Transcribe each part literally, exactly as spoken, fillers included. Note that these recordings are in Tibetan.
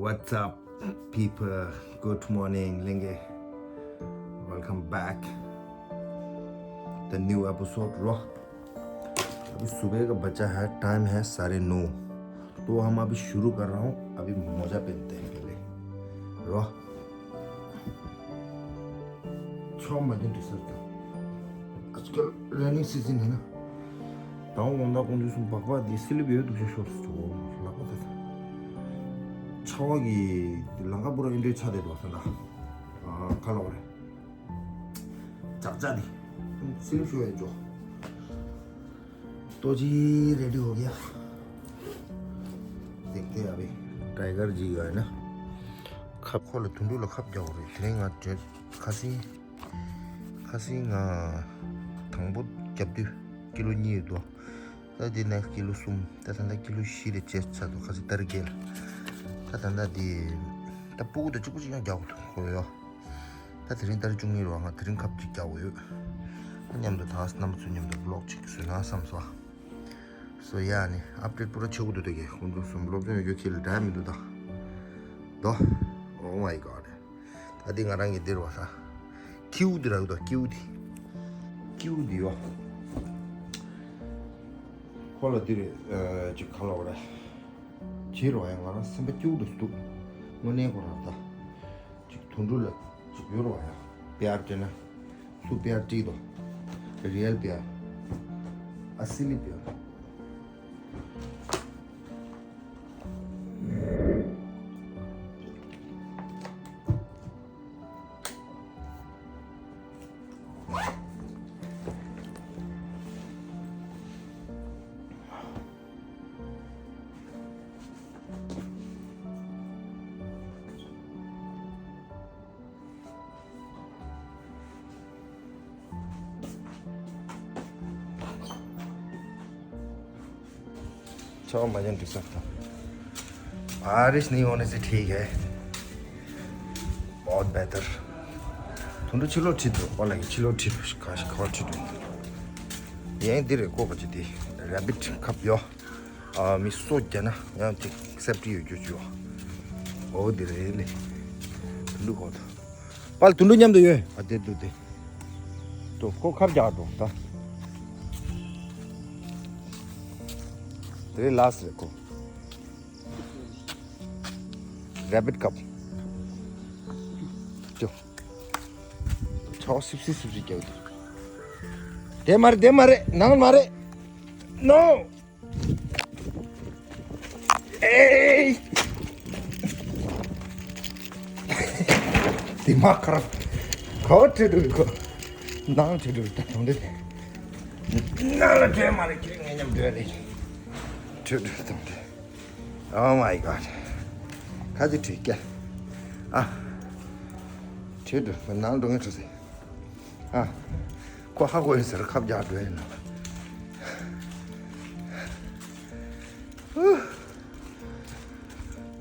What's up, people? Good morning, Lenge. Welcome back. The new episode, रो। अभी सुबह का बजा है, टाइम है साढ़े नौ। तो हम अभी शुरू कर रहा हूँ, अभी मोजा पहनते हैं पहले। रो। ཆོ་མ་རྒྱུན་དུ་ཟེར་ཀྱང་། आजकल रेनी सीजन है ना। དང་འོང་ད་ཀོང་ཇུ་སུམ་པག་པ་འདི་སི་ལིབ་ཡོད་འདུག་ཤ་ཤོར་སུ་ལག་པ་དེ། ཆ་བ་གི་ལང་ཀ་པུ་ར་ཨིན་འདྲའི་ཆ་དེ་འདུག་ཟེར་ད། ཨ་ཁ་ལོག་རེད། ཅག་ཅག་དེ། སི་ལིབ་ཤོར་ཡོད་འཇོག तो जी रेडी हो गया। देखते हैं अभी। टाइगर जी का है ना। ཁབ་ཁོ་ལ་དུད་འགྲོ་ལ་ཁབ་རྒྱག་རེད། དེ་རིང་ང་བྲེལ་ཁ་སིང་། ཁ་སིང་ང་དང་པོ་རྒྱབ་དུས་ཀི་ལོ་གཉིས་ཡོད་དོ། ད་དེ་ནེགསི་ཀི་ལོ་གསུམ། ད་ད་ལྟ་ཀི་ལོ་བཞི་རེ་བཅད་ཚར་དོ། ཁ་སིང་ཏར་རྒྱལ། ད་ད་ལྟ་དེ་ད་སྤུ་གུ་དང་གཅིག་པུ་གཅིག་ཡང་རྒྱག་དགོས་ཡོད། ད་དེ་རིང་ཏར་བཅུ་གཉིས་རེད་བ། ང་དེ་རིང་ཁབ་གཅིག་རྒྱག་དགོས་ཡོད། ད་མཉམ་དུ་ད་རྣམ་པ་ཚོ་མཉམ་དུ་བི་ལོག་གཅིག་བཟོས་ན་བསམ་སོང་། སོ་ཡ་ནི་ཨབ་ཌེཊ་པུ་ར་ཆེ་བོ་འདུག་ད་གི་ཁོང་ཚོ་གསུམ་སློབ་སྦྱོང་ཡོད་རྒྱུ་ཁྱེད་ལ་འདྲ་མི་འདུག་ད། དོ། Oh my god. ད་འདི་ང་རང་གི་འདིར་བ་ས། ཀིའུ་འདི་རག་དོ་ཀིའུ་འདི། ཀིའུ་འདི་ཡོ། ཁོ་ལ་འདིར་ཅིག་ག་ལ་བ་ར། བྱེད་རོགས་ཡ། ང་རང་སེམས་པ་སྐྱིད་པོ་འདུག་དངོས་གནས་ཁོ་རང་ད། ཅིག་དུད་འགྲོ་ལ་ཅིག་ཡོད་རོགས་ཡ། པེ་ཨར་སྤྲད་ན། སུ་པེ་ཨར་སྤྲད་དོ། རི་ཡལ་པེ་ཨར། ཨ་སི་ལི་པེ་ཨར། चाहो मजा नहीं सकता। बारिश नहीं होने से ठीक है, बहुत बेहतर। तुम तो चिलो ठीक हो, और लगे चिलो ठीक हो, काश खबर ठीक हो। ये धीरे को बचे थी, रैबिट खप यो। ཨ་མི་སོ་རྒྱ་ན་ཡང་ཅིག་སེབ་ཏི་ཡོད་རྒྱུ་ཅུ། འོ་དེ་རེད་ལེ། དུད་འགྲོ་ཁོ་ཐོ། པལ་དུད་འགྲོ་མཉམ་དུ་ཡོད། ཨ་དེ་དུ་དེ། ཏོ་ཁོ་ཁབ་རྒྱག་འགྲོ་ད། དེ་རེད་ལ་སི་རེད་ཁོ། རེ་བིད་ཁབ། ཅོ། ཆོ་སིབ་སིབ་སིབ་སིབ་རྒྱག་འདུག་དེ་མ་རེད་དེ་མ་རེད་ནང་མ་རེད། ནོ། ཨེ། དེ་མ་ཁར། ཁོ་ཁྲིད་འགྲོ་གི་ཁོ། ནང་ཁྲིད་འགྲོ་གི་ད་དང་འདྲེ། ནང་ལ་བྲོས་མ་རེད་ཁྱེད་ངའི་མཉམ་འགྲོ་རེད། ཁྲིད་འགྲོ་དང་འདྲེ། Oh my god. ཁ་ཅིག་ཁྲིད་ཀྱ། ཨ། ཁྲིད་འགྲོ་ནང་འགྲོ་ངེས་ཁྲིད་ཟེར། ཨ། ཁོ་ཧ་གོ་ཡོད་ཟེར་ཁབ་རྒྱག་འགྲོ་ཡིན་ནོ།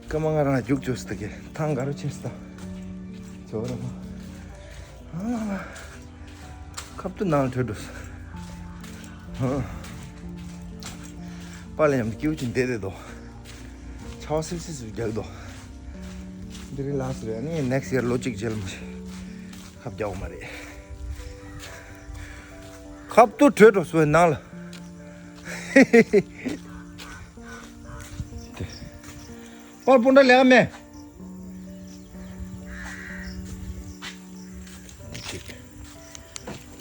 སྐར་མ་ང་རང་རྒྱུག་བཅུག་སྟེ་གི་ཐང་ག་རུ་ཕྱིན་སྟ། ཚོ་ར་མ། ཨ། ཁབ་ཏུ་ནང་བྲོས་འགྲོ་སོང་། ཨ། པཱ་ལགས་མཉམ་དུ་སྐྱིད་པོ་ཅིག་བསྡད་བསྡད་དོ། ཆར་པ་སིབ་སིབ་སིབ་རྒྱག་དོ། འདི་རིང་ལ་སི་རེད། ཨ་ནི་ནེགསི་ཡར་ལོ་གཅིག་རྗེས་ལ་མ་ཤེས། ཁབ་རྒྱག་དགོས་མ་རེད། ཁབ་ཏུ་བྲོས་འགྲོ་སོང་ནང་ལ། པར་སྤུན་ཟླ་ལས་ཀ་མེད།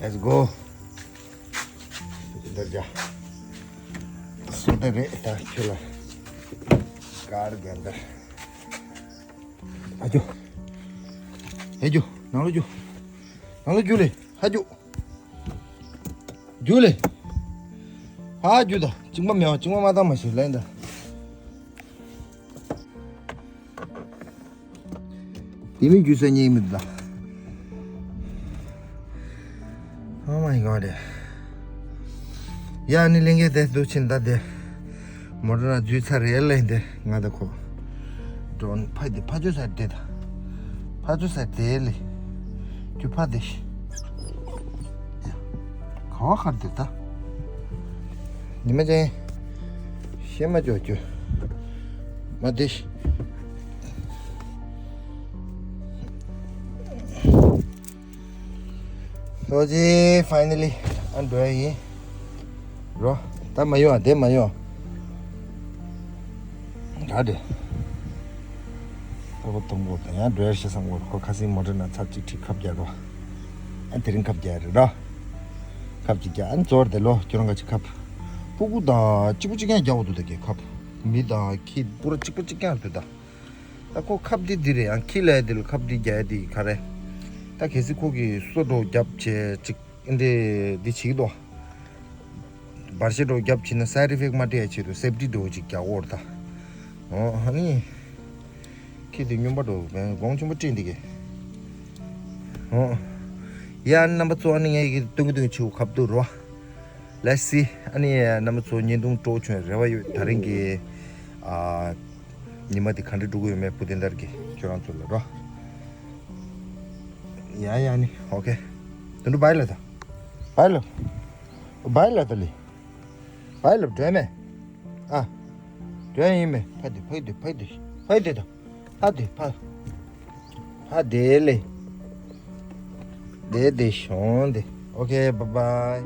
Let's go. इधर जा। सोते रहे था खेला। कार के अंदर। आ जाओ। ए जो, नालो जो। नालो जो ले। आ जाओ। རྒྱུགས་ལེ། ཧ་རྒྱུགས་དང་། གཅིག་མ་མེད་པ་གཅིག་མ་མ་བཏང་མ་ཤེས་ལན་དང་། དེ་མིན་རྒྱུགས་ས་རྙེད་མི་འདུག་ད། Oh my god. ཡ་ནི་ལིང་གེ་དེ་འདུག་ཕྱིན་ད་དེ། མོ་ཊ་ན་འཛུལ་ཚར་རེད་ལེ་འདི་ང་ད་ཁོ། ཌོན་ཕ་དེ་ཕ་ཆོས་ས་དེ་ད། ཕ་ཆོས་ས་དེ་ལེ། རྒྱུ་ཕ་དེ་ཤི། ག་བ་ཁར་དེ་ད། ཉི་མ་ཅན། ཤེས་མ་ཅོ་ཅོ། མ་དེ་ཤི། ལོ་ཅི་ཕའི་ནལ་ལི་ཨ་འགྲོ་ཡ་ཡིན། རོ། ད་མ་ཡོང་ཨ་དེ་མ་ཡོང་། ག་དེ། ཨོ་བ་གཏོང་གོ་ད་ཡང་འགྲོ་ཡ་ཤེས་སང་གོ་ཁོ་ཁ་སིང་མོ་ཊ་ན་ཚར་གཅིག་ཁྲིད་ཁབ་རྒྱག་རོ། ཨ་དེ་རིང་ཁབ་རྒྱག་རེད་རོ། ཁབ་གཅིག་རྒྱག་ཨ་ནི་ཚོར་དེ་ལོ་ཁྱོད་རང་ག་ཅིག་ཁབ། སྤུ་གུ་དང་གཅིག་པུ་གཅིག་རྐྱང་རྒྱག་འོ་འདུག་ད་གི་ཁབ། མི་དང་ཁྱི་པུ་ར་གཅིག་པུ་གཅིག་རྐྱང་འདུག་ད། ད་ཁོ་ཁབ་འདི་འདི་རེད་ཡང་ཁྱི་ལ་འདི་ལ་ཁབ་འདི་རྒྱག་ཡ་འདི་ག་རེ། ད་གལ་སྲིད་ཁོ་གི་སོ་འགྲོ་རྒྱབ་བྱས་ཅིག་འདི་འདི་བྱེད་ཀྱི་འདུག་བར་ཆད་འགྲོ་རྒྱབ་བྱེད་ན་སའི་ཌི་ཨེ་ཕེག་མ་སྤྲད་ཡ་ཆེད་དུ་སེབ་ཊི་འགྲོ་ཅིག་རྒྱག་འོར་ད། ཨོ་ཨ་ནི། ཁྱི་འདི་སྨྱོན་པ་འགྲོ་དགོངས་ཆེན་པོ་སྤྲད་འདི་གི། ཨོ། ཡ་རྣམ་པ་ཚོ་ཨ་ནི་ངས་ཀྱི་སྟོན་གི་སྟོན་གི་ཆེའུ་ཁབ་ཏུ་རོ། Let's see. ཨ་ནི་རྣམ་པ་ཚོ་བརྙན་ཐུང་སྤྲོ་བྱུང་རེ་བ་ཡོད། ད་རིང་གི་ཨ་ཉི་མ་དེ་ག་འདྲ་འགྲོ་གི་ཡོད་མེད་བུ་དེ་འདར་གི་ཁྱོད་རང་ཚོ་ལ་རོ། ཡ་ཡ་ནི་ཨོ་ཁེ། དུ་འགྲོ་བའི་ལ་ད། བའི་ལ། བའི་ལ་ད་ལི། བའི་ལ་འགྲོ་མེད། ཨ། འགྲོ་ཡིན་མེད་ཕ་དེ་ཕ་དེ་ཕ་དེ་ཕ་དེ་ད། ཕ་དེ་ཕ། ཕ་དེ་ལེ། དེ་དེ་ཤོང་དེ། Okay, bye bye.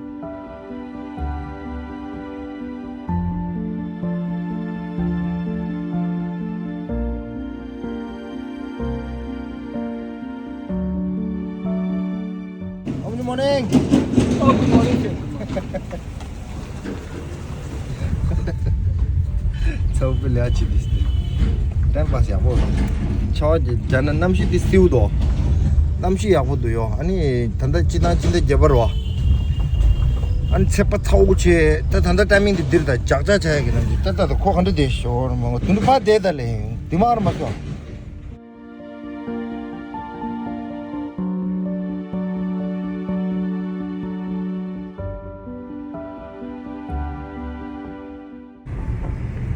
Oh, good morning. Oh, good morning, sir. ཚ་བོ་ལ་ཅི་དིས་ཏེ། ཏན་པ་ཡག་པོ་རང་། ཆ་བ་རྒྱ་ན་གནམ་གཤིས་དེ་སེའུ་དོ། གནམ་གཤིས་ཡག་པོ་འདུག་ཡོ། ཨ་ནི་ད་ལྟ་སྤྱི་དང་སྤྱི་ཟླ་བརྒྱད་པ་རོ། ཨ་ནི་ཚེས་པ་ཚ་བོ་ཆེ་ད་ད་ལྟ་ཊའི་མིང་དེ་འདིར་ད་ཇག་ཇག་བྱ་ཡ་གི་ནམ་གྱི་ད་ད་ད་ཁོ་ག་འདྲ་བསྡད་ཤོར་མ་ངོ་དུ་འདུ་ཕ་བསྡད་ད་ལེ་དེ་མ་ར་མ་སོང་།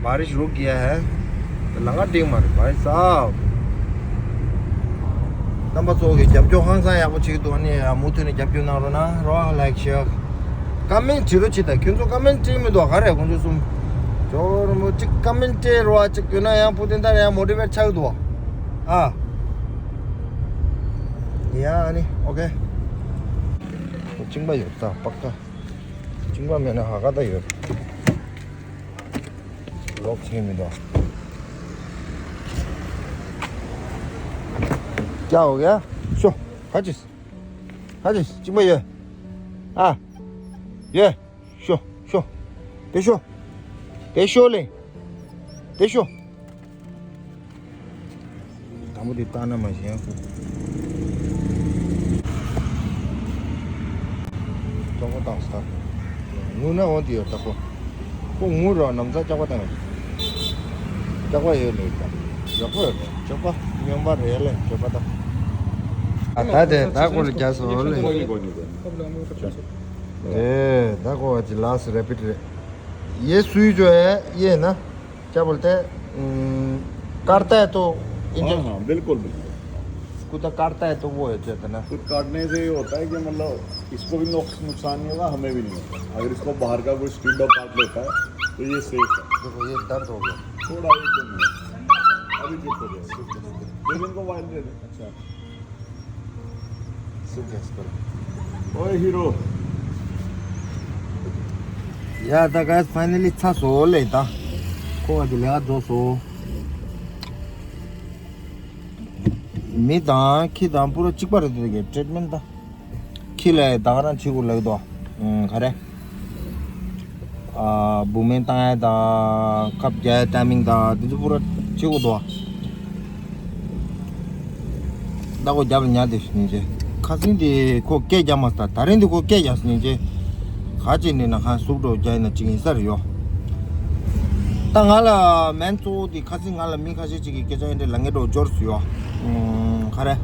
बारिश रुक गया है। ལམ་ཁ་འགྲིག་མ་རེད། भाई साहब། རྣམ་པ་ཚོ་གི་རྒྱབ་སྐྱོར་ཧང་སང་ཡག་པོ་བྱེད་ཀྱི་འདུག་ཨ་ནི་མུ་མཐུད་ནས་རྒྱབ་སྐྱོར་གནང་རོགས་གནང་རོགས། ལའིཀ་ཤེར་ཀ་མེན་བྲིས་རོགས་བྱེད་དང་། ཁྱོད་ཚོ་ཀ་མེན་བྲིས་མི་འདུག་ག་རེ་དཀོན་མཆོག་གསུམ། ཇོ་རུ་མོ་གཅིག་ཀ་མེན་བྲིས་རོགས། གཅིག་ཡོད་ན་ཡང་བུ་དེ་འདྲ་ཡང་མོ་ཊི་ཝེཊ་ཆགས་འདུག་ཨ། ཡ་ཨ་ནི་ཨོ་ཁེ། ཁོ་གཅིན་པ་ཡོད་ད་པག་ཀ། གཅིན་པ་མེད་ན་ཧ་ག་ད་ཡོད། ལོག་ཆེན་མི་འདུག་ཀྱ་འོ་ག་ཤོ། ཧ་ཅིས། ཧ་ཅིས་གཅིན་པ་ཡོད། ཨ། ཡོད། ཤོ། ཤོ། དེ་ཤོ། དེ་ཤོ་ལེ། དེ་ཤོ། དང་པོ་དེ་བཏང་ན་མ་ཤེས་ཡང་ཁུག་ཅོག་པ་བཏང་ས། ངུ་ན་འོང་དེ་ཡོད་ད་ཁོ། ཁོ་ངུ་རོགས་ནམ་ཚ་ཅོག་པ་བཏང་ཡོད། ཅོག་པ་ཡོད་ནས་ཡོད་ད། ཡག་པོ་ཡོད་ད་ཅོག་པ་སྨྱོན་པ་རེད་ལེ་ཅོག་པ་ད། ཨ་ད་དེ་ད་ཁོ་ལ་རྒྱ་སོ་ལེ། དེ་ད་ཁོ་བ་ཅི་ལ་སི་རེ་པིད་རེད། ཡེ་སུའི་ཇོ་ཨེ་ཡེ་ན། क्या बोलते हैं, हम्म, काटता है तो इंजन। हाँ, हाँ, बिल्कुल, बिल्कुल। कुत्ता काटता है तो वो है चेतना। कुछ काटने से ये होता है कि मतलब इसको भी नुक-, नुकसान नहीं होगा, हमें भी नहीं होगा। अगर इसको बाहर का कोई स्ट्रीट डॉग काट लेता है तो ये सेफ है। देखो, ये दर्द हो गया। थोड़ा एकदम नहीं। अभी चुप हो जाएगा। दे दे इनको, वाइल दे दे। अच्छा। ཨོའི་ཧི་རོ། ཡ་ད་ག་ཕའི་ནལ་ལི་ཚར་སོང་ལེ་ད། ཁོ་བ་དེ་ལས་ཀ་རྫོགས་སོང་། མི་དང་ཁྱི་དང་པུ་ར་གཅིག་པ་རེད་དེ་གི་ཊི་རིཊ་མེན་ཊི་ད། ཁྱི་ལ་ད་ག་རང་བྱེད་དགོས་ལབ་ཀྱི་འདུག་ཨང་ག་རེ། ཨ་བུ་སྨན་བཏང་ཡ་དང་ཁབ་རྒྱག་ཡ་ཊའི་མིང་དང་དེ་ཚོ་པུ་ར་བྱེད་དགོས་འདུག་ད་ཁོ་རྒྱབ་ལ་ཉར་དེ་ཞུ་ཉིན་ཅེ། ཁ་སང་དེ་ཁོ་སྐད་རྒྱག་མ་སོང་། ད་རིང་དེ་ཁོ་སྐད་རྒྱག་སོང་ཉིན་ཅེ། ག་ཅིག་ནས་ན་ཁ་ཟུག་འགྲོ་རྒྱག་ཡིན་ན་ཅིག་ཡིན་ས་རེད་ཡོ། ད་ང་ལ་མེན་གཙོ་བོ་དེ་ཁ་སང་ང་ལ་མི་ཁ་ཤས་ཅིག་གིས་སྐད་ཆ་ཡིན་འདྲ་ལ་ངས་འགྲོ་འབྱོར་སུ་ཡོ། ཨུམ་ག་རེ།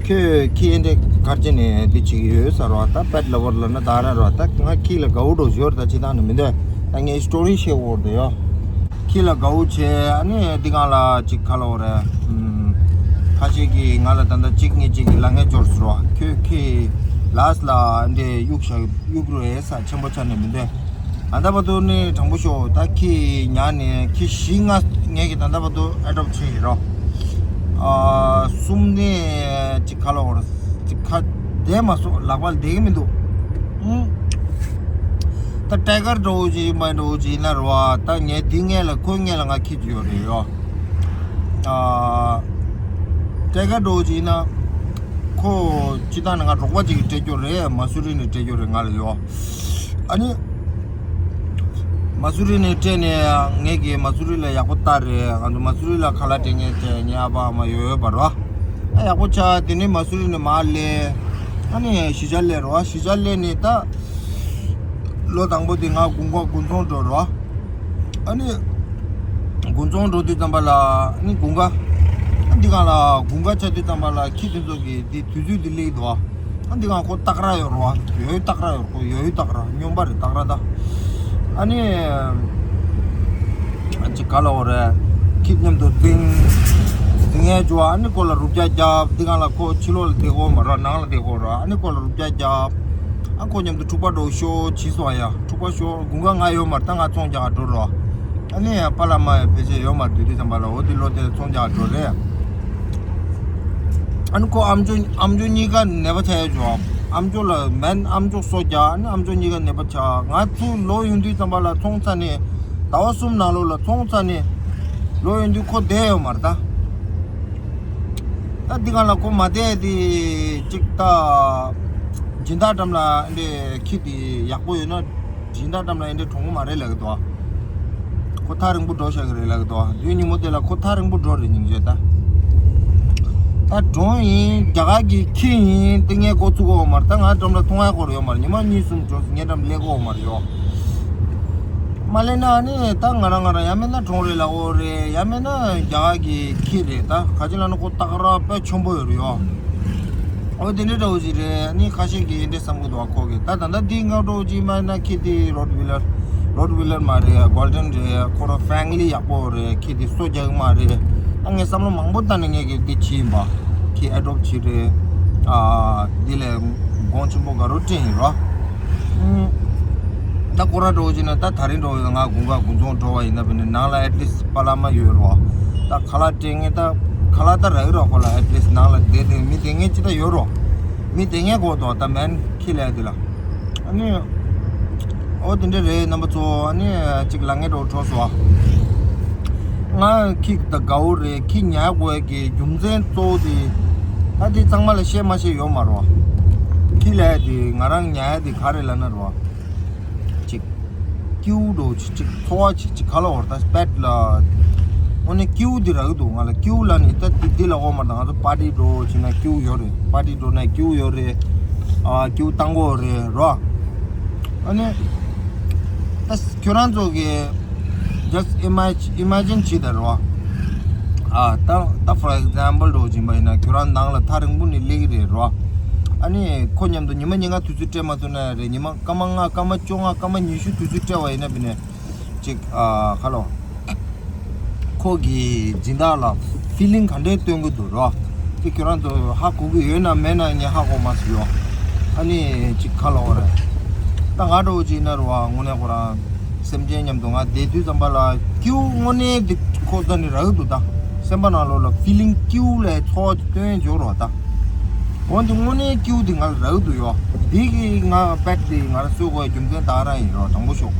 ཁྱོད་ཁྱི་ཨེ་འདྲས་གར་ཅན་ནས་འདི་བྱེད་ཀྱི་ཡོད་ས་རོ། ད་པེཊ་ལ་བར་ལབ་ན་ད་ར་རོ། ད་ང་ཁྱི་ལ་དགའ་བོ་འགྲོ་ཞོར་ད་ཅི་ཐང་ནས་མི་འདོད། ད་ངས་སི་ཊོ་རི་བཤད་འོར་དུ་ཡོ། ཁྱི་ལ་དགའ་བོ་བྱས་ཨ་ནི་འདི་གང་ལ་ཅིག་ཁ་ལོ་རེ། ཁ་ཤས་ཀྱིས་ང་ལ་ད་ལྟ་གཅིག་ངས་གཅིག་གི་ལ་ངས་འབྱོར་སོ་རོ། ཁྱོད་ཁྱི་ལ་སི་ལ་འདྲས་གཡུག་བཞག་གཡུག་རོ་ཨེ་ས་ཆེན་པོ་ཆ་ནས་མི་འདོད། ད་ལྟ་བར་དུ་ནི་དྲང་པོ་ཤོད། ད་ཁྱི་ཉར་ནས་ཁྱི་བཞི་ལྔ་ངས་ཀྱི་ད་ལྟ་བར་དུ་ཨེ་ཌོབ་བྱས་ཡིན་རོ། ཨ་གསུམ་ནི་ཅིག་ཁ་ལོ་བོར་ ཁ་བསྡད་མ་སོང་། ལག་པ་བསྡད་ཀྱི་མི་འདུག་ཨུམ། ད་ཊའི་གར་འདྲ་བོ་ཅིག་མ་འདྲ་བོ་ཅིག་ཡིན་ན་རེད་བ། ད་ངས་འདི་སྔས་ལ་ཁོའི་སྔས་ལ་ང་ཁྱེར་གྱི་ཡོད་རེད་ཡོ། ཨ། ཊའི་གར་འདྲ་བོ་ཅིག་ཡིན་ན་ཁོ་སྤྱིར་བཏང་ནས་ང་རོགས་པ་ཅིག་གིས་སྤྲད་རྒྱུ་རེད། མ་སུ་རི་ནས་སྤྲད་རྒྱུ་རེད་ང་ལ་ཡོ། ཨ་ནི། མ་སུ་རི་ནས་སྤྲད་ནས་ངས་ཀྱིས་མ་སུ་རི་ལ་ཡག་པོ་ལྟ་རེད། ང་ཚོ་མ་སུ་རི་ལ་ཁ་ལག་སྤྲད་མཁན་དེ་ངའི་ཨ་ཕ་ཨ་མ་ཡོད་ཡོད་པ་རོ། ཨ་ཡག་པོ་ཆགས། དེ་ནས་མ་སུ་རི་ནས་མར་སླེབས། ཨ་ནི་གཞིས་ཆགས་སླེབས་རོ། གཞིས་ཆགས་སླེབས་ནས་ད་ལོ་དང་པོ་དེ་ང་དགུན་ཁ་དགུན་ཚོང་འགྲོ་རོ། ཨ་ནི་དགུན་ཚོང་འགྲོ་དུས་ཙམ་པ་ལ་ཨ་ནི་དགུན་ཁ། ཨ་འདི་གང་ལ་དགུན་ཁ་ཆགས་དུས་ཙམ་པ་ལ་ཁྱི་དེ་ཚོ་གིས་འདི་དུས་ཚོད་འདི་སླེབས་འདུག་ཨ་འདི་གང་ཁོ་སྟག་ར་ཡོད་རོ། ཡོད་སྟག་ར་ཡོད། ཁོ་ཡོད་སྟག་ར་སྨྱོན་པ་རེད། སྟག་ར་ད། ཨ་ནི་ཅིག་ག་ལ་འོ་རེད། ཁྱི་མཉམ་དུ་འཛིང་འཛིང་ཡས་བྱུང་། ཨ་ནི་ཁོ་ལ་རུབ་རྒྱག་རྒྱབ། འདི་གང་ལ་ཁོ་ཕྱི་ལོགས་ལ་བསྡད་ཀྱི་མ་རེད། ནང་ལ་བསྡད་ཀྱི་རེད། ཨ་ནི་ཁོ་ལ་རུབ་རྒྱག་རྒྱབ། ཨ་ཁོ་མཉམ་དུ་འཁྲུག་པ་འདྲ་བོ་ཤོར་བྱས་སོང་ཡ། འཁྲུག་པ་ཤོར། དགུན་ཁ་ང་ཡོད་མ་རེད། ད་ང་ཚོང་རྒྱག་ག་འགྲོ་རོ། ཨ་ནི་པཱ་ལགས་མ་ཡ་ཕལ་ཆེར་ཡོད་མ་རེད། དུས་དུས་ཙམ་པ་ལ་འོ་དེ་ལོ་དེ་ཚོང་རྒྱག་ག་འགྲོ་རེད། ཨ་ནི་ཁོ་ཨམ་ཅོག་ཨམ་ཅོག་གཉིས་ཀ་ནད་པ་ཆགས་ཡོད་བྱུང་། ཨམ་ཅོག་ལ་མན་ཨམ་ཅོག་སོ་རྒྱག་ཨ་ནི་ཨམ་ཅོག་གཉིས་ཀ་ནད་པ་ཆགས། ང་ཚོ་ལོག་ཡོང་དུས་ཙམ་པ་ལ་ཚོང་ཚར་ནས་ཟླ་བ་གསུམ་ནང་ལོགས་ལ་ཚོང་ཚར་ནས་ལོག་ཡོང་དུས་ཁོ་བསྡད་ཡོད་མ་རེད་ད། ད་འདི་གང་ལ་ཁོ་མ་བསྡད་དེ་ཅིག་ད་སྦྱིན་བདག་འགྲམ་ལ་འདི་ཁྱི་དེ་ཡག་པོ་ཡོད་ན། སྦྱིན་བདག་འགྲམ་ལ་ཨེ་འདྲའི་གྲོངས་མ་རེད་ལབ་ཀྱི་འདུག་ཁོ་ཐག་རིང་པོ་འགྲོ་བཞག་གི་རེད་ལབ་ཀྱི་འདུག་དུས་ཉིན་མོ་དེ་ལ་ཁོ་ཐག་རིང་པོ་འགྲོ་རེད་སྙིང་རྗེ་ད། ད་གྲོངས་ཡིན། རྒྱ་གར་གྱི་ཁྱི་ཡིན། དེ་ངས་འགོ་བཙུགས་ཡོད་མ་རེད། ད་ང་འགྲམ་ལ་མཐོང་ཡག་སྐོར་ཡོད་མ་རེད། ཉི་མ་གཉིས་གསུམ་འགྲོ་ངའི་འགྲམ་སླེབས་ཀྱི་ཡོད་མ་རེད་ཡོ། མ་སླེབས་ན་ནི་ད་ང་རང་ང་རང་ཡང་མིན་ན་གྲོངས་རེད་ལབ་ཀྱི་ཡོད་རེད། ཡང་མིན་ན་རྒྱ་གར་གྱི་ཁྱི་རེད། ད་ག་ཅི་ལབ་ན་ཁོ་སྟག་ར་དཔེ་ཆེན་པོ་ཡོད་རེད་ཡོ། འོ་དེ་འདྲ་འདྲ་བོ་ཞིག་རེད། ནི་ཁ་ཤས་ཀྱིས་འདི་འདྲ་བསམ་གྱི་འདུག་ཁོ་གིས་ད་ད་ལྟ་འདི་ང་འདྲ་བོ་ཅིག་མ་ཡིན་ན་ཁྱི་དེ་རོད་ཝི་ལར་རོད་ཝི་ལར་མ་རེད། གོལ་ཌན་རེད། ཁོ་རང་ཕེ་མི་ལི་ཡག་པོ་རེད། ཁྱི་དེ་སོ་རྒྱག་གི་མ་རེད། ད་ངས་བསམ་བློ་མང་པོ་བཏང་ནས་ངས་ཀྱི་འདི་བྱས་ཡིན་པ། ཁྱི་ཨེ་ཌོབ་བྱས་རེད། ཨ་འདི་ལས་གོང་ཆེན་པོ་དགའ་རབ་སྤྲད་ཡིན་རོ། ཨུམ། ད་སྐོར་ར་འགྲོ་བ་ཅིག་ན་ད་དེ་རིང་འགྲོ་བ་ཡོད། ང་དགུན་ཁ་དགུན་ཚོང་འགྲོ་བ་ཡིན་ན་བས་ནི་ནང་ལ་ཨེ་ཊི་ལིསྟ་པཱ་ལགས་མ་ཡོད་རོ། ད་ཁ་ལག་སྤྲད་མཁན་ད་ཁ་ལག་ད་རག་གི་རོ། ཁོ་ལ་ཨེ་ཊི་ལིསྟ་ནང་ལ་བསྡད་དེ་མི་བསྡད་མཁན་ཅི་ད་ཡོད་རོ། མི་བསྡད་མཁན་གོ་དོ་ད་མན་ཁྱི་ལས་དེ་ལ། ཨ་ནི་ཨོ་དེ་འདྲ་རེད་རྣམ་པ་ཚོ། ཨ་ནི་ཅིག་ལ་ངན་འགྲོ་གྲོགས་སོ། ང་ཁྱི་ད་དགའ་བོ་རེད། ཁྱི་ཉར་དགོས་ཀྱི་རྒྱུ་མཚན་གཙོ་བོ་དེ་ད་དེ་གཙང་མ་ལ་བཤད་མ་བཤད་ཡོད་མ་རོ། ཁྱི་ལས་དེ་ང་རང་ཉར་ཡ་དེ་ག་རེ་ལབ་ན་རོ། ཅིག་སྐྱིད་པོ་འདྲ་ཅིག་ཅིག་འཚོ་བ་ཅིག་ཅིག་ག་ལ་བར་ད་པེཊ་ལ། དངོས་གནས་སྐྱིད་པོ་འདི་རག་གི་འདུག་ང་ལ་སྐྱིད་པོ་ལ་ནི་ད་འདི་འདི་ལ་འོ་མ་ད་ང་ཚོ་པར་ཊི་འགྲོ་ཕྱིན་ན་སྐྱིད་པོ་ཡོད་རེད། པར་ཊི་འགྲོ་ན་སྐྱིད་པོ་ཡོད་རེད། ཨ་སྐྱིད་པོ་བཏང་གི་ཡོད་རེད་རོ། ཨ་ནི་ད་ཁྱོད་རང་ཚོ་གི་just imagine imagine བྱེད་ད་རོ། ཨ་ད་ད་for example འགྲོ་ཕྱིན་པ་ཡིན་ན་ཁྱོད་རང་ནང་ལ་ཐག་རིང་པོ་ནས་སླེབས་ཀྱི་རེད་རོ། ཨ་ནི་ཁོ་མཉམ་དུ་ཉི་མ་ཉིན་གང་དུས་ཚོད་སྤྲད་མ་ཐུབ་ན་རེད། ཉི་མ་སྐར་མ་ལྔ་སྐར་མ་བཅོ་ལྔ་སྐར་མ་ཉི་ཤུ་དུས་ཚོད་སྤྲད་པ་ཡིན་ན་བས་ནས་ཅིག་ཨ་ཁ་ལོ། ཁོ་གི་སྦྱིན་བདག་ལ་ཕི་ལིང་ག་འདྲས་སྟོན་གྱི་འདུག་རོ། དེ་ཁྱོད་རང་ཚོ་ཧ་གོ་གི་ཡོད་ན་མེད་ན་ངས་ཧ་གོ་མ་སོང་ཡོ། ཨ་ནི་ཅིག་ཁ་ལོ་རེད། ད་ང་འདྲ་བོ་ཅིག་ཡིན་ན་རོ། དངོས་གནས་ཁོ་རང་སེམས་ཅན་མཉམ་དུ་ང་བསྡད་དུས་ཙམ་པ་ལ་སྐྱིད་པོ་དངོས་གནས་འདི་ཁོ་ད་ནི་རག་གི་འདུག་ད་སེམས་པ་ནང་ལོགས་ལ་ཕི་ལིང་སྐྱིད་པོ་ལ་ཚོར་བ་སྟོན་འཇོག་རོགས་ད། འོན་ཏེ་དངོས་གནས་སྐྱིད་པོ་དེ་ང་ལ་རག་འདུག་ཡོ། འདི་གི་ང་པེཊ་དེ་ང་ལ་གསོ་དགོས་རྒྱུ་མཚན་ད་རང་ཡིན་རོ། དང་པོ་ཤོག་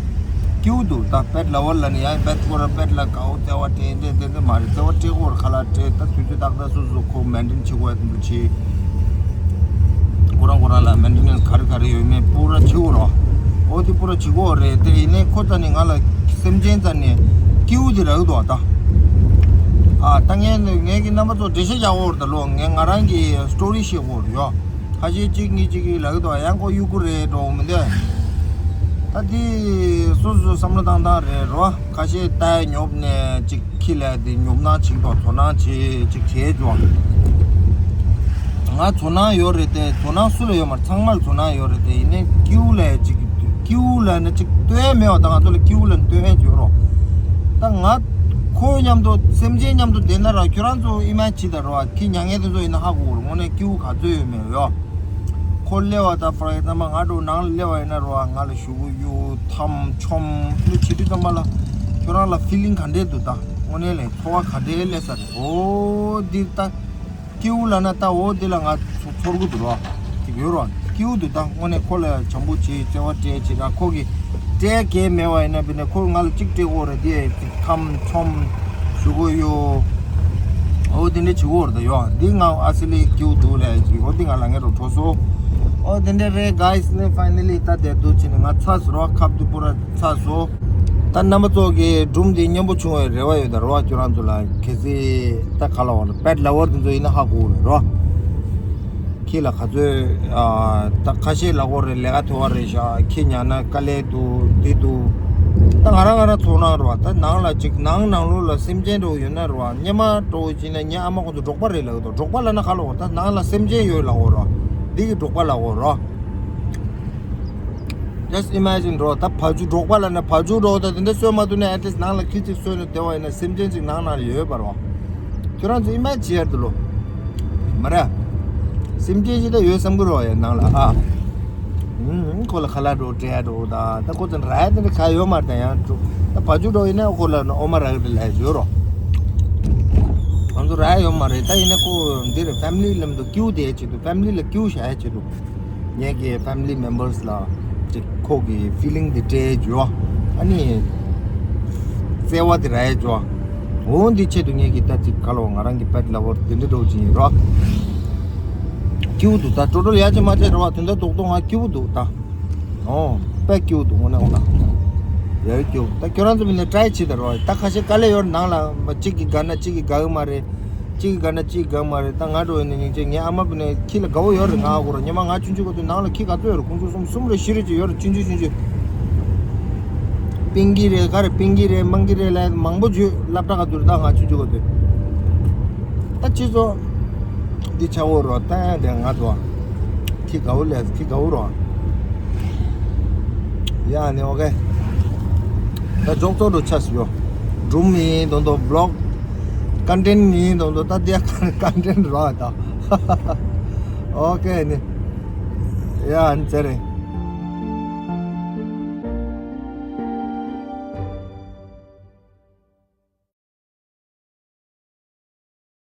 སྐྱིད་པོ་འདུག་ད་པེཊ་ལ་བར་ལ་ནི་ཡང་པེཊ་ཁོ་ར་པེཊ་ལ་དགའ་བོ་བརྩེ་བ་སྤྲད་དེ་དེ་དེ་མ་རེད། བརྩེ་བ་སྤྲད་ཁོ་ར་ཁ་ལག་སྤྲད། ད་དུས་ཚོད་ཏག་ཏག་སོ་སོ་ཁོ་མེན་ཊེན་བྱེད་དགོས་ཡ་དེ་འདུག་བྱེད། ཁོ་རང་ཁོ་རང་ལ་མེན་ཊེ་ནེན་སི་ག་རེ་ག་རེ་ཡོད་མེད་པུ་ར་བྱེད་དགོས་རོ། འོ་དེ་པུ་ར་བྱེད་དགོས་རེད། དེ་ཡིན་ནའི་ཁོ་ད་ནི་ང་ལ་སེམས་ཅན་ད་ནི་སྐྱིད་པོ་དེ་རག་འདུག་ད། ཨ་ད་ངས་ངས་ཀྱི་རྣམ་པ་ཚོ་འགྲེལ་བཤད་རྒྱག་དགོས་རེད་ད་ལོ། ངས་ང་རང་གི་སི་ཊོ་རི་བཤད་དགོས་རེད་ཡོ། ཁ་ཤས་གཅིག་གཉིས་གཅིག་གིས་ལབ་ཀྱི་འདུག་ཡང་ཁོ་གཡུག་གུ་རེད་འགྲོ་མི་འདུག་ད་དེ་སོ་སོ་བསམ་བློ་བཏང་སྟངས་རེད་རོ། ཁ་ཤས་ལྟ་ཉོབ་ནས་གཅིག་ཁྱི་ལ་དེ་ཉོབ་སྣང་བྱེད་དོ། ཚོར་སྣང་བྱེད་ཅིག་བྱེད་ཅོ། ང་ཚོར་སྣང་ཡོད་རེད་དེ། ཚོར་སྣང་སུ་ལ་ཡོད་མ་རེད། ཚང་མ་ལ་ཚོར་སྣང་ཡོད་རེད་དེ། ཡིན་ནའི་སྐྱིའུ་ལ་ཅིག་སྐྱིའུ་ལ་ནི་ཅིག་ལྟོས་མེད་པ་དང་། ང་ཚོ་ལ་སྐྱིའུ་ལ་ལྟོས་ཡོད་རོ། ད་ང་ཁོ་མཉམ་དུ་སེམས་ཅན་མཉམ་དུ་བསྡད་ན་ར། ཁྱོད་རང་ཚོ་ཨི་མ་ཇིན་བྱེད་ད་རོ། ཁྱི་ཉ་ངན་དེ་ཚོ་ཡིན་ན་ཧ་གོ་རོ། དངོས་གནས་སྐྱིའུ་ག་ཚོད་ཡོད་མེད་ཡོ། ཁོ་སླེབས་པ་ད་ཕོར་ཨེག་ཛམ་པལ་ང་འགྲོ་ནང་ལ་སླེབས་པ་ཡིན་ན་རོ། ང་ལ་ཞུ་གུ་གཡུ་འཐམ་ཆོམ་ནི་བྱེད་དུས་ཙམ་པ་ལ་ཁྱོད་རང་ལ་ཕི་ལིང་ག་འདྲས་འདུག་ད་དངོས་གནས་ལས་ཚོར་བ་ག་འདྲས་སླེབས་ས་རེད། འོ་འདི་ད། སྐྱིའུ་ལབ་ན་ད་འོ་འདི་ལ་ང་ཚོ་ཚོར་གི་འདུག་རོ། དེ་ཡོད་རོ། སྐྱིའུ་འདུག་ད་དངོས་གནས་ཁོ་ལ་བྱམས་པོ་བྱེད། བརྩེ་བ་སྤྲད་བྱེད། ད་ཁོ་གི་སྤྲད་གལ་མེད་པ་ཡིན་ན་བི་ནས་ཁོ་ང་ལ་གཅིག་སྤྲད་དགོས་རེད། དེ་ཁམ་ཚོམ་ཞུ་གི་ཡོད། འོ་དེ་འདྲ་བྱེད་དགོས་རེད། ད་ཡོད་འདི་ང་ཨ་སི་ལི་སྐྱིའུ་འདུག་རེད་ཅིག་འོ་འདི་ང་ལ་ངས་རོ་གྲོ་སོ། འོ་དེ་འདྲ་རེད། གཱིས་ནི་ཕའི་ནལ་ལི་ད་དེ་འདུག་བྱས་ནས་ང་ཚར་སོང་རོ། ཁབ་དེ་པུ་ར་ཚར་སོང་། ད་རྣམ་པ་ཚོ་གི་སྒྲུང་འདི་སྙན་པོ་བྱུང་བའི་རེ་བ་ཡོད། ད་རོ་ཁྱོད་རང་ཚོ་ལ་གལ་སྲིད་ད་ག་ལ་བ་ལ་པེཊ་ལ་ཝར་དེ་ཚོ་ཡིན་ན་ཧ་གོ་གི་རེད་རོ། ཁྱི་ལ་ག་ཚོད་ཨ་ད་ཁ་ཤས་ལ་གོ་རེད། ལས་ཀ་ཐོ་བ་རེད་ཤག་ཁྱི་ཉར་ན་དཀའ་ལས་འདུག་འདི་འདུག་ད་ང་རང་ང་རང་ཚོར་སྣང་རོ། ད་ནང་ལ་ཅིག་ནང་ནང་ལོགས་ལ་སེམས་ཅན་འདྲ་བོ་ཡོད་ན་རོ། སྙེ་མ་འདྲ་བོ་ཅིག་ན་ངའི་ཨ་མ་ཁོང་ཚོ་འབྲོག་པ་རེད་ལབ་གི་འདུག་འབྲོག་པ་ལབ་ན་ག་ལ་གོ། ད་ནང་ལ་སེམས་ཅན་ཡོད་ལ་གོ་རོ། འདི་གི་འབྲོག་པ་ལ་གོ་རོ། Just imagine འགྲོ། ད་བ་ཕྱུགས་འབྲོག་པ་ལ་ན་བ་ཕྱུགས་འགྲོ། ད་དེ་འདྲ་གསོད་མ་ཐུབ་ན་at least ནང་ལ་ཁྱི་གཅིག་གསོད་ནས་བསྡད་པ་ཡིན་ན་སེམས་ཅན་གཅིག་ནང་ན་ཡོད་པ་རོ། ཁྱོད་རང་ཚོ་imagine བྱེད་ཡར་འདུག་ལོ། མ་རེད། སེམས་ཅན་གཅིག་ད་ཡོད་བསམ་གི་རོ་ཡ་ནང་ལ་ཨ། ཨུམ་ཁོ་ལ་ཁ་ལག་འགྲོ་སྤྲད་འགྲོ། ད་ད་ཁོ་ཚོ་ར་ཡ་དེ་འདྲ་ག་ཡོད་མ་རེད། ད་ཡང་འགྲོ། ད་བ་ཕྱུགས་འགྲོ་ཡིན་ན་ཁོ་ལ་ཨོ་མ་ར་ཡ་དེ་ལ་ཡོད་རོ། ང་ཚོ་ར་ཡ་ཡོད་མ་རེད། ད་ཡིན་ན་ཁོ་འདི་རེད། ཕེ་མི་ལི་ལམ་དུ་སྐྱིའུ་དེ་ཡ་ཆེད་དུ་ཕེ་མི་ལི་ལ་སྐྱིའུ་བཞག་ཡ་ཆེད་དུ། ངེད་ཀྱི་family members ལ་ཅིག་ཁོ་གི་feeling དེ་སྤྲད་འཇུ་བ། ཨ་ནི་བརྩེ་བ་དེ་རག་འཇུ་བ། འོ་འདི་ཆེད་དུ་ངེད་ཀྱི་ད་ཅིག་ག་ལོ་ང་རང་གི་pet lover དེ་འདྲ་འགྲོ་ཅིག་ཡིན་རོ། སྐྱིའུ་འདུག་ད་ཀྲོ་ཀྲོ་ཡ་ཅིག་མ་བྱས་རོ། དེ་འདྲ་རྡོག་རྡོག་ང་སྐྱིའུ་འདུག་ད། ཨོ་དཔེ་སྐྱིའུ་འདུག་དངོས་གནས་འོ་ན། ཡ་སྐྱིའུ་ད་ཁྱོད་རང་ཚོ་མི་ནས་try བྱེད་ད་རོ། ད་ཁ་ཤས་དཀའ་ལས་ཡོད་ནང་ལ་མ་གཅིག་གི་དགའ་ན་གཅིག་གི་དགའ་གི་མ་རེད། གཅིག་གི་དགའ་ན་གཅིག་དགའ་མ་རེད། ད་ང་འགྲོ་ཡིན་ན་སྙིང་རྗེ། ངའི་ཨ་མ་བུ་ནས་ཁྱི་ལ་དགའ་བོ་ཡོད་རེད། ང་ཨ་ཁུ་ར་ཉི་མ་ང་ཆུང་ཆུང་ག་དུས་ནང་ལ་ཁྱི་ག་ཚོད་ཡོད་རེད། ཁོང་ཚོ་གསུམ་གསུམ་རེད་བཞི་རེད་ཅིག་ཡོད་རེད། ཆུང་ཆུང་ཆུང་ཆུང་། པིང་གི་རེད་ག་རེད། པིང་གི་རེད་མང་གི་རེད་ལ་མང་པོ་བརྗོད་སློབ་གྲྭ་ག་དུས་རེད། ད་ང་ཆུང་ཆུང་ག་དུས་ད་ཁྱི་ཚོ་འདི་ཆ་བོ་རོ། ད་དེ་ང་ཚོ་ཁྱི་དགའ་བོ་ལས་ཁྱི་དགའ་བོ་རོ། ཡ་ནི་ཨོ་ཁེ། ད་ཇོག་ཏོ་རུ་ཆས་ཡོད། སྒྲུང་མིན་དོན་དུ་vlog content མིན་དོན་དུ་ད་དེ་content རོ་ད། ཨོ་ཁེ་ནི། ཡ་ནི་ཟེར་རེད།